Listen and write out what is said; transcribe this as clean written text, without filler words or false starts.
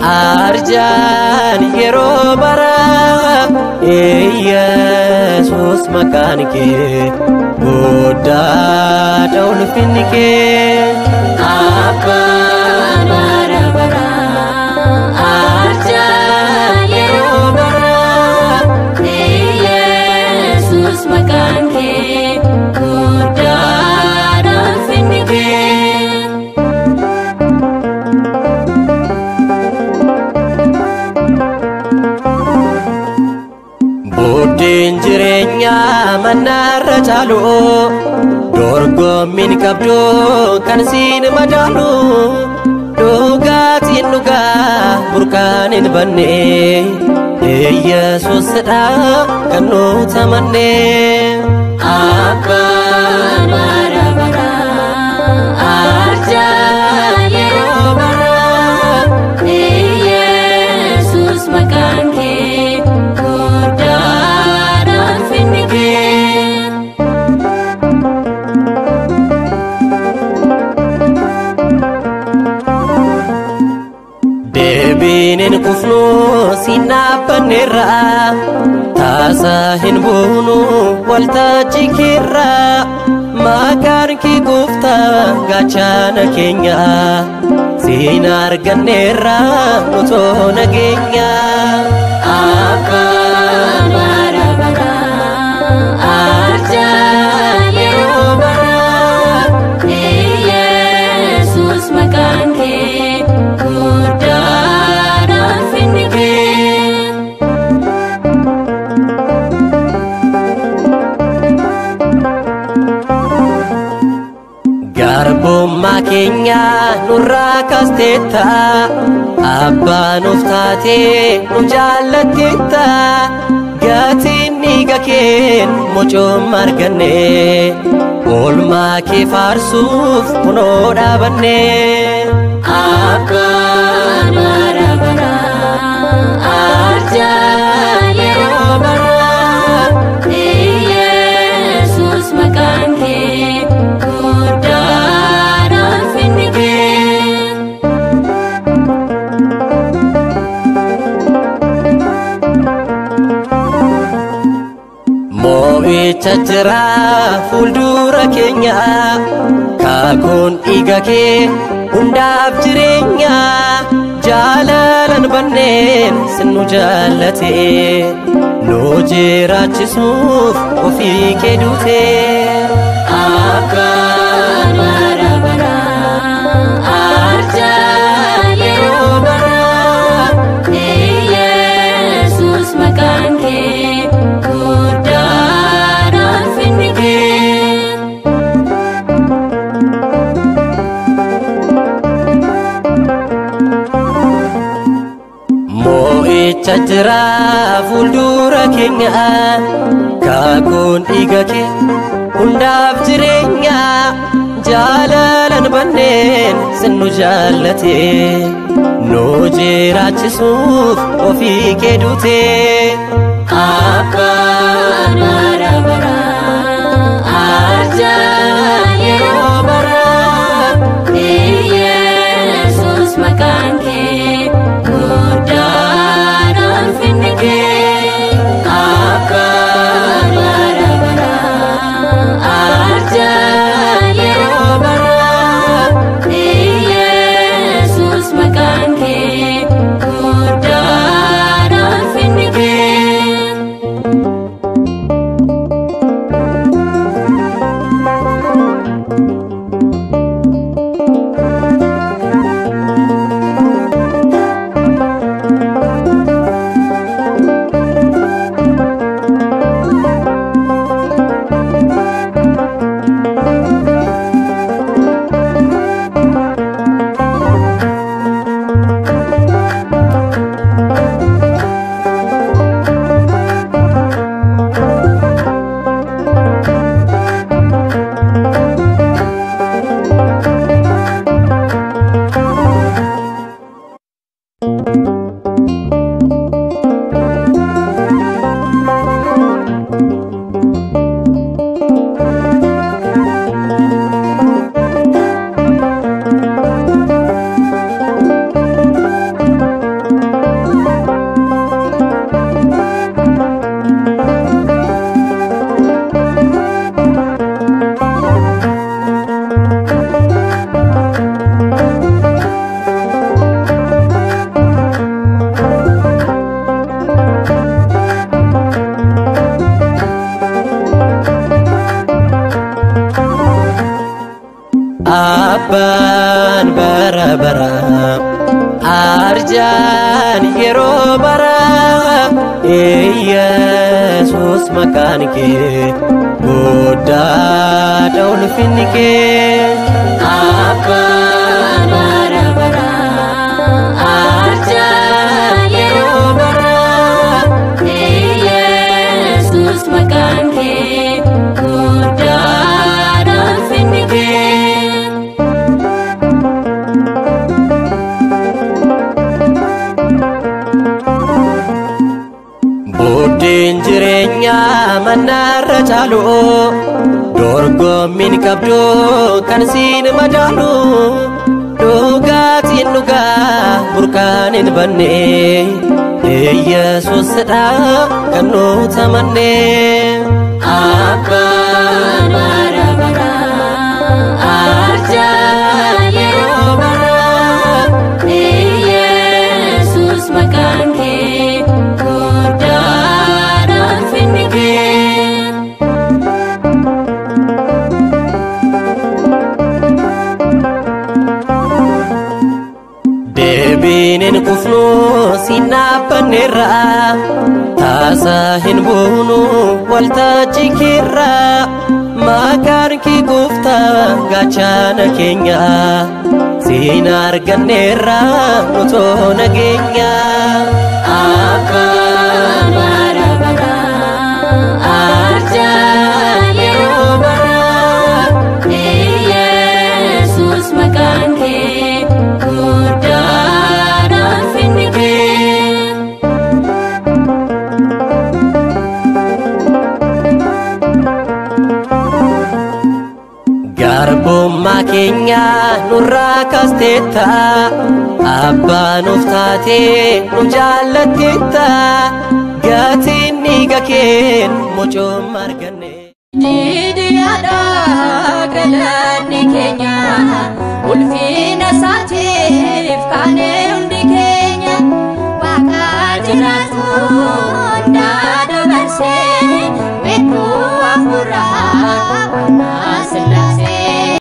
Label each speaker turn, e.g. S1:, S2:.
S1: Arjaan yeroo baraa Yesuus maqaan kee guddaadha ulfinni kee.
S2: Abbaan bara baraa arjaan yeroo baraa Yesuus maqaan kee guddaadha ulfinni kee.
S1: Buddeen jireenyaa mannaarra caalu dorgommiin qabdu kan siin madaalu dhugaatiin dhugaa burqaan hin banne Yesuusidha kan nuti amanne.
S2: Abbaan bara baraa arjaan yeroo baraa Yesuus maqaan kee guddaadha ulfinni kee.
S1: Deebiin hin kufnu siin dhaabbanneerra taasa hin buunu waltajjii keerra maqaan kee gooftaa gaachana keenya siin arganneerra nutoo nageenya.
S2: Abbaan bara baraa arjaan yeroo baraa Yesuus maqaan kee guddaadha ulfinni kee.
S1: Garbummaa keenya nurraa kaasteetta abbaa nuuf taatee nu jaallatteetta gatiin dhiiga keen mucooma arganne oolmaa kee faarsuuf kunoo dhaabanne.
S2: Abbaan bara baraa arjaan yeroo baraa Yesuus maqaan kee guddaadha ulfinni kee.
S1: Moo'icha jira fuuldura keenya kakuun dhiiga kee hundaaf jireenya jaalalan banneen sin nu jaallate nu jiraachisuuf ofii kee duute.
S2: Abbaan bara baraa arjaan yeroo baraa Yesuus maqaan kee guddaadha ulfinni kee.
S1: Moo'icha jira fuuldura keenya kakuun dhiiga kee hundaaf jireenya jaalalan banneen sin nu jaallate nu jiraachisuuf ofii kee duute.
S2: Abbaan bara baraa arjaan yeroo baraa Yesuus maqaan kee guddaadha ulfinni kee. Abbaan bara baraa arjaan yeroo baraa Yesuus maqaan kee guddaadha ulfinni kee.
S1: Arjaan yeroo baraa Yesuus maqaan kee guddaadha ulfinni kee.
S2: Abbaan bara baraa arjaan yeroo baraa Yesuus maqaan kee guddaadha ulfinni kee.
S1: Buddeen jireenyaa mannaarra caalu dorgommiin qabdu kan siin madaalu dhugaatiin dhugaa burqaan hin banne Yesuusidha kan nu tamanne.
S2: Abbaan bara baraa arjaan yeroo baraa Yesuus maqaan kee guddaadha ulfinni kee.
S1: Deebiin hin kufnu siin dhaabbanneerra taasa hin buunu waltajjii keerra maqaan kee gooftaa gaachana keenya siin arganneerra nutoo nageenya.
S2: Abbaan bara baraa arjaan yeroo baraa Yesuus maqaan kee guddaadha ulfinni kee.
S1: Garbummaa keenya nurraa kaasteetta abbaa nuuf taatee nu jaallatteetta gatiin dhiiga keen mucooma arganne.
S3: Didiyaadha galanni keenya ulfina isaatiif kaane.